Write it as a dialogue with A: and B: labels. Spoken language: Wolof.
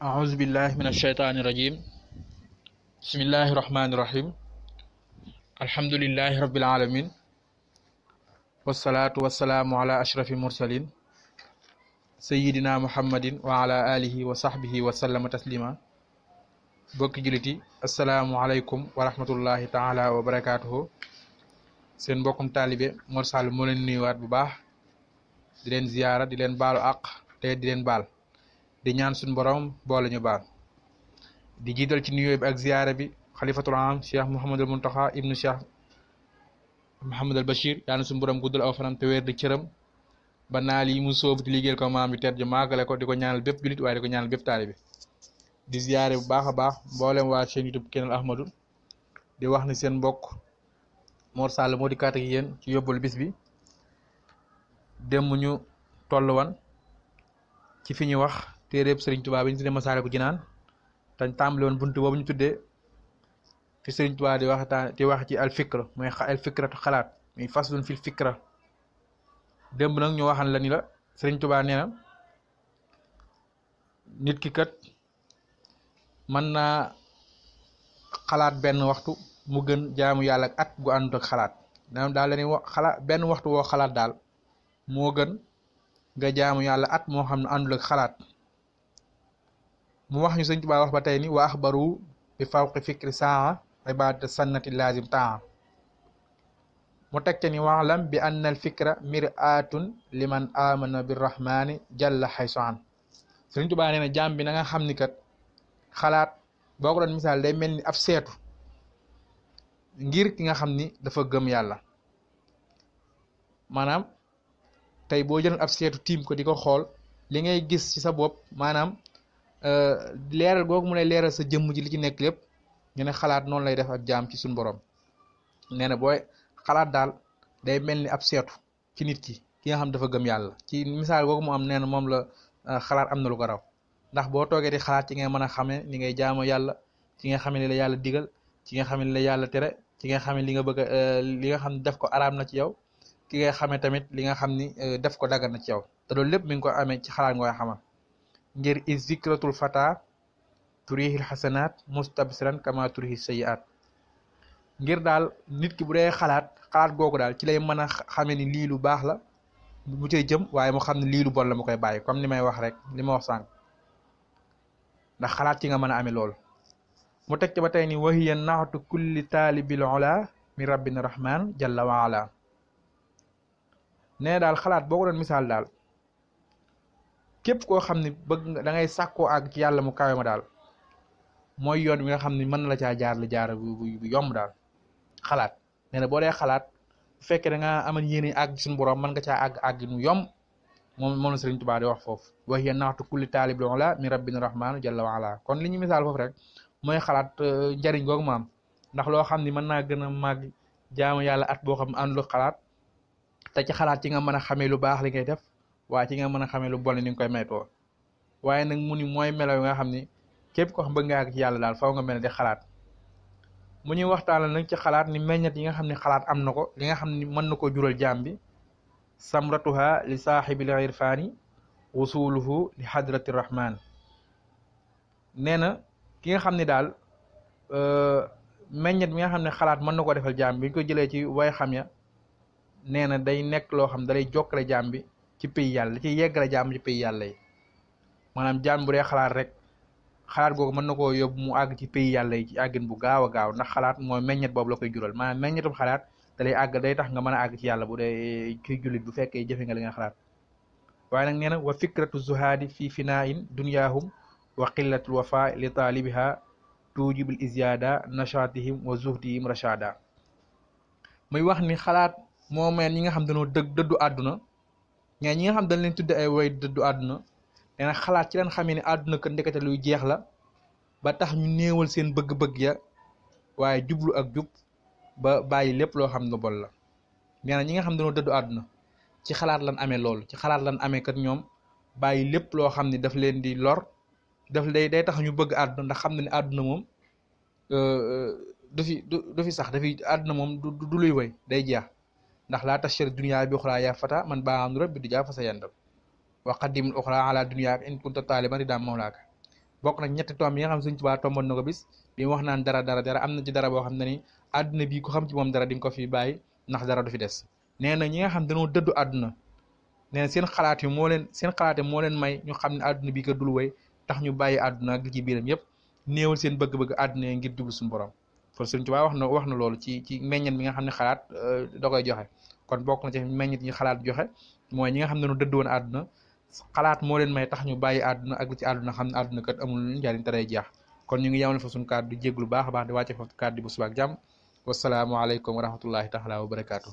A: أعوذ بالله من الشيطان الرجيم بسم الله الرحمن الرحيم الحمد لله رب العالمين والصلاة والسلام على أشرف المرسلين سيدنا محمد وعلى آله وصحبه وسلم تسليما bokki juliti asalaamualeykum wa rahmatullahi taala wa barakaatuhu seen mbokkum taalibe Mor Sall moo leen nuyuwaat bu baax di leen ziyaara di leen baalu àq te di leen baal di ñaan suñu borom boole ñu baal di jiital ci nuyoo bi ak ziyaara bi xalifatul am cheikh Mouhamadul Muntaxa ibnu cheikh Mouhamadul Bachir yàlla suñu borom guddal aw fanam te wér di cëram ba naal yi mu sóobu di liggéeyal ko maam bi tedd ji màggale ko di ko ñaanal bépp julit waaye di ko ñaanal bépp taalibe di ziyaare bu baax a baax mboolem waa chaîne YouTube Kenal Ahmadou di wax ni seen mbokk Mor Sall moo di kaat ak yéen ci yóbbalu bis bi démb ñu toll wan ci fi ñuy wax téeréeb Sëriñ Tuubaa bi ñu tuddee Masaalikul Jinaan tañ tàmbali woon buntu boobu ñu tuddee fi Sëriñ Tuubaa di wax ci al fikra mooy al fikratu xalaat muy faslun fil fikra démb nag ñu waxan la ni la Sëriñ Tuubaa nee na nit ki kat mën naa xalaat benn waxtu mu gën jaamu yàlla ak at gu àndut ak xalaat daal la ni xalaat benn waxtu woo xalaat daal moo gën nga jaamu yàlla at moo xam ne àndul ak xalaat mu wax ñu Sëñ Tuubaa wax ba tey ni wa axbaru bi fawqi fikri saa ibadata sannati lazim taa mu teg te ni waxlam bi anna al fikra miratun liman amana birrahmani jalla xaysu an Sëñ Tuubaa nee na jaam bi na nga xam ni kat xalaat boo ko doon misaal day mel ni ab seetu ngir ki nga xam ni dafa gëm yàlla maanaam tey boo jëloon ab seetu tiim ko di ko xool li ngay gis ci sa bopp maanaam leeral googu mu lay leeral sa jëmm ji li ci nekk lépp ñu ne xalaat noonu lay def ak jaam ci suñu borom nee na booy xalaat daal day mel ni ab seetu ci nit ki nga xam dafa gëm yàlla ci misaal googu mu am nee na moom la xalaat am na lu ko raw ndax boo toogee di xalaat ci ngay mën a xamee ni ngay jaamu yàlla ci nga xamee li la yàlla digal ci nga xamee li la yàlla tere ci nga xamee li nga bëgg li nga xam ne def ko araam na ci yow ki nga xamee tamit li nga xam ni def ko dagan na ci yow te loolu lépp mi ngi ko amee ci xalaat nga koy xamal ngir is zikratul fata turihil xasanaat mustabsiran kama turihi sayiat ngir daal nit ki bu dee xalaat googu daal ci lay mën a xamee ni lii lu baax la mu cay jëm waaye mu xam ne lii lu bon la mu koy bàyyi comme ni may wax rek li ma wax sànq ndax xalaat ci nga mën a amee loolu mu teg ci ba tey ni wahiya naxatu kulli taalibil ula mi rabbina rahman jalla wa ala nee daal xalaat boo ko doon misaal daal képp koo xam ne bëgg nga da ngay sàkkoo àgg ci yàlla mu kawe ma daal mooy yoon bi nga xam ne mën na la caa jaar li jaar bu yomb daal xalaat nee na boo dee xalaat bu fekkee da nga amal yéene àgg suñu borom mën nga caa àgg nu yomb moom la Sëriñ Tuubaa di wax foofu wax yéen naxtu kulli taalib la mi rabbina rahmaanu jalla wa ala kon li ñu misaal foofu rek mooy xalaat njariñ googu mu am ndax loo xam ni mën naa gën a màgg jaamu yàlla at boo xam ne àndul xalaat te ci xalaat ci nga mën a xamee lu baax li ngay def waaye ci nga mën a xamee lu bon ni nga koy maytoo waaye nag mu ni mooy melo yi nga xam ni képp ko xam bëgg nga àgg ci yàlla daal faw nga mel ne di xalaat mu ñuy waxtaanal nag ci xalaat ni meññet yi nga xam ne xalaat am na ko li nga xam ni mën na koo jural jaam bi samratuha li saaxibil irfaani wusuluhu li hadrati rahman nee na ki nga xam ne daal meññet bi nga xam ne xalaat mën na ko defal jaam bi ñu ko jëlee ci way xam ya nee na day nekk loo xam dalay jokkale jaam bi ci pays yàlla da ciy yeggale jaam ci pays yàlla yi maanaam jaam bu dee xalaat rek xalaat googu mën na koo yóbbu mu àgg ci pays yàlla yi ci àggin bu gaaw a gaaw ndax xalaat mooy meññet boobu la koy jural maanaam meññetum xalaat dalay àgg day tax nga mën a àgg ci yàlla bu dee kuy jullit bu fekkee jëfe nga li nga xalaat waaye nag nee na wa fikratu zuhaadi fi finaain dunyaahum wa qillatul wafa li taalibiha tuujibul izyada nashatihim wa zuhdihim rashada muy wax ni xalaat moo meen ñi nga xam dañoo dëddu àdduna ñaa ñi nga xam dañ leen tudde ay way dëddu àdduna nee na xalaat ci leen xamee ne àdduna kat ndekete luy jeex la ba tax ñu néewal seen bëgg-bëgg ya waaye jublu ak jub ba bàyyi lépp loo xam ne bon la nee na ñi nga xam dañoo dëddu àdduna ci xalaat lan amee loolu ci xalaat lan amee kat ñoom bàyyi lépp loo xam ne daf leen di lor daf day tax ñu bëgg àdduna ndax xam na ne àdduna moom du fi sax dafi àdduna moom du luy woy day jeex ndax laa tashari dunya bi uxraa yaa fata man baa am rabbi du jaa fa sa yandam wa qaddimul uxraa ala dunyaaka in kunta taaliban ridaa mawlaaka bokk nag ñetti tomb yi nga xam Sëñ Tuubaa tomboon na ko bis bi mu wax naan dara am na ci dara boo xam ne ni àdduna bii ku xam ci moom dara di nga ko fi bàyyi ndax dara du fi des. nee na ñi nga xam dañoo dëddu àdduna nee na seen xalaat yi moo leen may ñu xam ne àdduna bii ko dul way tax ñu bàyyi àdduna ak li ci biiram yëpp néewal seen bëgg-bëgg àdduna yi ngir jublu suñu borom. kon Sëñ Tuubaa wax na loolu ci meññet mi nga xam ne xalaat da koy joxe. kon bokk na ci meññet yi xalaat joxe mooy ñi nga xam ne dañoo dëdd woon àdduna xalaat moo leen may tax ñu bàyyi àdduna ak li ci àdduna xam ne àdduna kat amul njariñ te day jeex. kon ñu ngi yemale fa suñu kàddu di jéglu baax a baax di wàcce fa kàddu bu suba ak jàmm wasalaamualeykum wa rahmatullahi taala wa barakaatu.